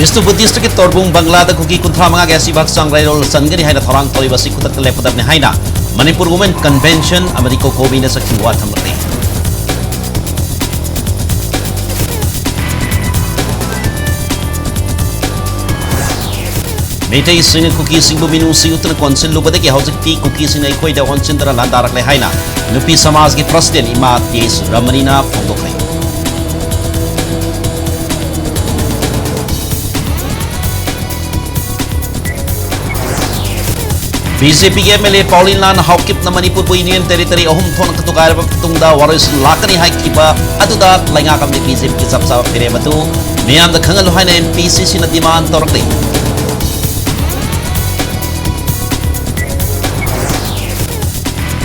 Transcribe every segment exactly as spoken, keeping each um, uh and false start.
ꯕꯤꯁꯅꯨꯄꯨꯔ ꯗꯤꯁꯇ꯭ꯔꯤꯛꯀꯤ ꯇꯣꯔꯕꯨꯡ ꯕꯪꯒ꯭ꯂꯥꯗ ꯀꯨꯀꯤ ꯀꯨꯟꯊ꯭ꯔꯥ ꯃꯉꯥꯒꯤ ꯑꯁꯤꯕ ꯍꯛꯆꯥꯡ ꯂꯩꯔꯣꯜ ꯆꯟꯒꯅꯤ ꯍꯥꯏꯅ ꯊꯧꯔꯥꯡ ꯇꯧꯔꯤꯕ ꯑꯁꯤ ꯈꯨꯗꯛꯇ ꯂꯦꯞꯀꯗꯕꯅꯤ ꯍꯥꯏꯅ ꯃꯅꯤꯄꯨꯔ ꯋꯨꯃꯦꯟ ꯀꯟꯚꯦꯟꯁꯟ ꯑꯃꯗꯤ ꯀꯣꯀꯣꯃꯤꯅ ꯆꯠꯈꯤꯕ ꯋꯥ ꯊꯝꯂꯛꯂꯤ꯫ ꯃꯩꯇꯩꯁꯤꯡꯅ ꯀꯨꯀꯤꯁꯤꯡꯕꯨ ꯃꯤꯅꯨꯡꯁꯤ ꯎꯠꯇꯨꯅ ꯀꯣꯟꯁꯤꯜꯂꯨꯕꯗꯒꯤ ꯍꯧꯖꯤꯛꯇꯤ ꯀꯨꯀꯤꯁꯤꯡꯅ ꯑꯩꯈꯣꯏꯗ ꯑꯣꯟꯁꯤꯟꯗꯨꯅ ꯂꯥꯟꯗꯥꯔꯛꯂꯦ ꯍꯥꯏꯅ ꯅꯨꯄꯤ ꯁꯃꯥꯖꯒꯤ ꯄ꯭ꯔꯁꯤꯗꯦꯟ ꯏꯃꯥ ꯇꯦꯖ ꯔꯃꯅꯤꯅ ꯐꯣꯡꯗꯣꯛꯂꯦ꯫ ꯕꯤ ꯖꯦ ꯄꯤꯒꯤ ꯑꯦꯝ ꯑꯦꯜ ꯑꯦ ꯄꯥꯎꯂꯤꯟ ꯂꯥꯟ ꯍꯥꯎꯀꯤꯞꯅ ꯃꯅꯤꯄꯨꯔꯕꯨ ꯌꯨꯅꯤꯌꯟ ꯇꯦꯔꯤꯇꯣꯔꯤ ꯑꯍꯨꯝ ꯊꯣꯛꯅ ꯊꯨꯒꯥꯏꯔꯕ ꯃꯇꯨꯡꯗ ꯋꯥꯔꯣꯏꯁꯤꯟ ꯂꯥꯛꯀꯅꯤ ꯍꯥꯏꯈꯤꯕ ꯑꯗꯨꯗ ꯂꯩꯉꯥꯛ ꯑꯃꯗꯤ ꯕꯤ ꯖꯦ ꯄꯤꯒꯤ ꯆꯞ ꯆꯥꯕ ꯐꯤꯔꯦꯞ ꯑꯗꯨ ꯃꯤꯌꯥꯝꯗ ꯈꯪꯍꯜꯂꯨ ꯍꯥꯏꯅ ꯑꯦꯝ ꯄꯤ ꯁꯤ ꯁꯤꯅ ꯗꯤꯃꯥꯟ ꯇꯧꯔꯛꯂꯤ꯫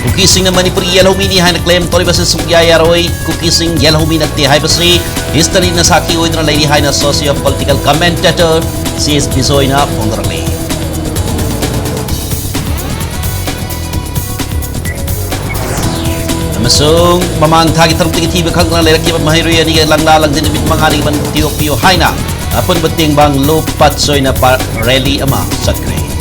ꯀꯨꯀꯤꯁꯤꯡꯅ ꯃꯅꯤꯄꯨꯔꯒꯤ ꯌꯦꯜꯍꯧꯃꯤꯅꯤ ꯍꯥꯏꯅ ꯀ꯭ꯂꯦꯝ ꯇꯧꯔꯤꯕꯁꯤ ꯁꯨꯛꯌꯥ ꯌꯥꯔꯣꯏ꯫ ꯀꯨꯀꯤꯁꯤꯡ ꯌꯦꯜꯍꯧꯃꯤ ꯅꯠꯇꯦ ꯍꯥꯏꯕꯁꯤ ꯍꯤꯁꯇꯔꯤꯅ ꯁꯥꯈꯤ ꯑꯣꯏꯗꯨꯅ ꯂꯩꯔꯤ ꯍꯥꯏꯅ socio political commentator C S ꯕꯤꯖꯣꯏꯅ ꯐꯣꯡꯗꯣꯔꯛꯂꯤ꯫ ꯑꯃꯁꯨꯡ ꯃꯃꯥꯡ ꯊꯥꯒꯤ ꯇꯔꯨꯛꯇꯒꯤ ꯊꯤꯕ ꯈꯪꯗꯅ ꯂꯩꯔꯛꯈꯤꯕ ꯃꯍꯩꯔꯣꯏ ꯑꯅꯤꯒꯤ ꯂꯪꯂꯥ ꯂꯪꯖꯤꯟ ꯅꯨꯃꯤꯠ ꯃꯉꯥꯅꯤꯒꯤ ꯃꯅꯨꯡ ꯊꯤꯗꯣꯛꯄꯤꯌꯨ ꯍꯥꯏꯅ ꯑꯄꯨꯟꯕ ꯇꯦꯡꯕꯥꯡ ꯂꯨꯞ ꯄꯥꯠ ꯆꯣꯏꯅ ꯄꯥ-, ꯔꯦꯂꯤ ꯑꯃ ꯆꯠꯈ꯭ꯔꯦ꯫